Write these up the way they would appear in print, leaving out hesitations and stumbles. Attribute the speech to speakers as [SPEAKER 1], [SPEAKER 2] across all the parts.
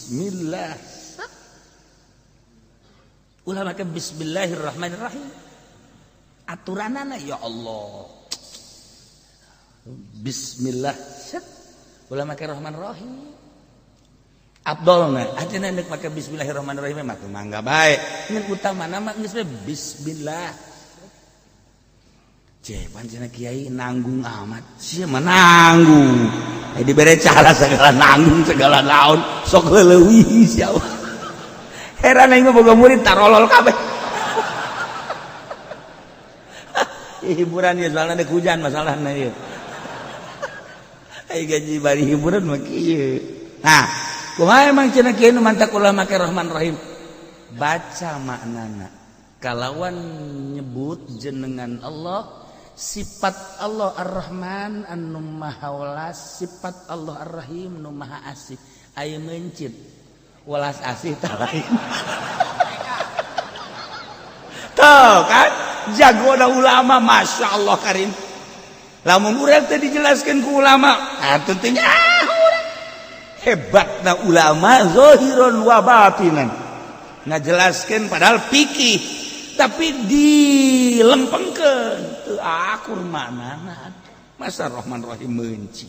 [SPEAKER 1] Bismillah. Ulah make bismillahirrahmanirrahim. Aturanana ya Allah. Bismillah. Ulah make rahman rahim. Abdolna ajeuna nek make bismillahirrahmanirrahim mah mangga bae. Ngan utamana mah geus bismillah. Ceh pancena kiai nanggung amat. Sia mah nanggung. Dibere cara segala nanggung segala naon sok leuwih sia. Heran aing boga murid tarolol kabeh. Hiburan ieu soalna dek hujan masalahna ieu. Ai gaji bari hiburan mah kieu. Nah, kumaha emang cenah kieu nu mantak ulah make Rahman Rahim? Baca maknana. Kalawan nyebut jenengan Allah, sifat Allah Ar-Rahman anu maha welas, sifat Allah Ar-Rahim nu maha asih. Aya mencit welas asih tah lain. Tuh kan jagona ulama Masya Allah karim. Lamun urang teh dijelaskeun ku ulama, ah tentunya hebatna ulama zahiron wa batinan. Ngajelaskeun padahal fikih tapi dilempengkeun teu akur maknana. Masa Rahman Rahim meunci.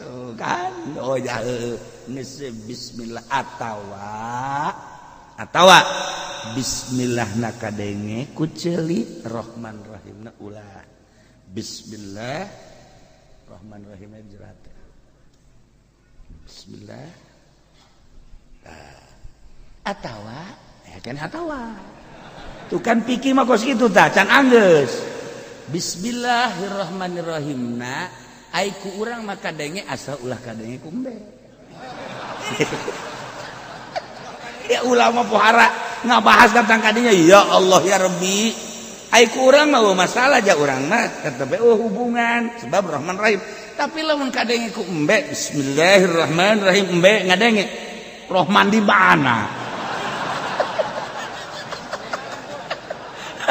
[SPEAKER 1] Tuh kan, oh ya geus bismillah atawa bismillah na kadenge ku ceuli Rahman Rahim na ulah. Bismillah Rahman Rahim na jerat. Bismillah. Atawa ya kan atawa. Tuh kan pikir mah kos kitu tah can anggeus. Bismillahirrahmanirrahim na ai ku urang mah kadenge asal ulah kadenge ku embe. Ya ulama pohara ngabahas tentang kadinya ya Allah ya Rabbi. Ai ku urang mah masalah ja urang mah tetep oh hubungan sebab Rahman Rahim. Tapi lamun kadenge ku embe bismillahirrahmanirrahim embe ngadenge Rahman di mana?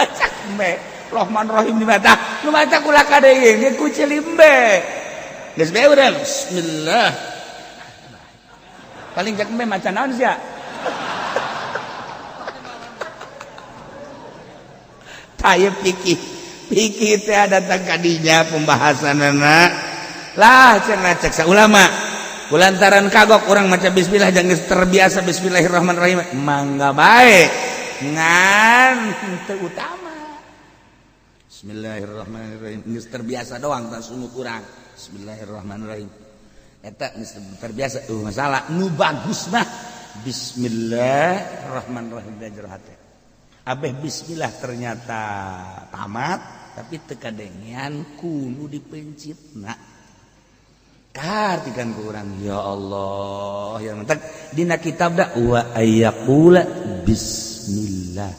[SPEAKER 1] Cak embe Rahman Rahim di mata. Nu mata kula kadenge ge ku ceuli embe. Geus bae urang bismillah. Paling cak embe maca naon sia? Taya pikir pikir teh datang kadinya pembahasanana lah cenah cek saulama kulantaran kagok orang maca bismillah jangan terbiasa bismillahirrahmanirrahim mangga bae ngan teu utama bismillahirrahmanirrahim geus terbiasa doang tah sungut urang bismillahirrahmanirrahim eta geus terbiasa masalah nu bagus mah bismillahirrahmanirrahim da jero hate. Abeh bismillah ternyata tamat tapi teu kadengean ku nu dipencitna. Kartikan ku urang ya Allah ya mantak dina kitab da wa ayyaqula bismillah.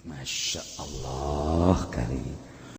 [SPEAKER 1] Masya Allah karim.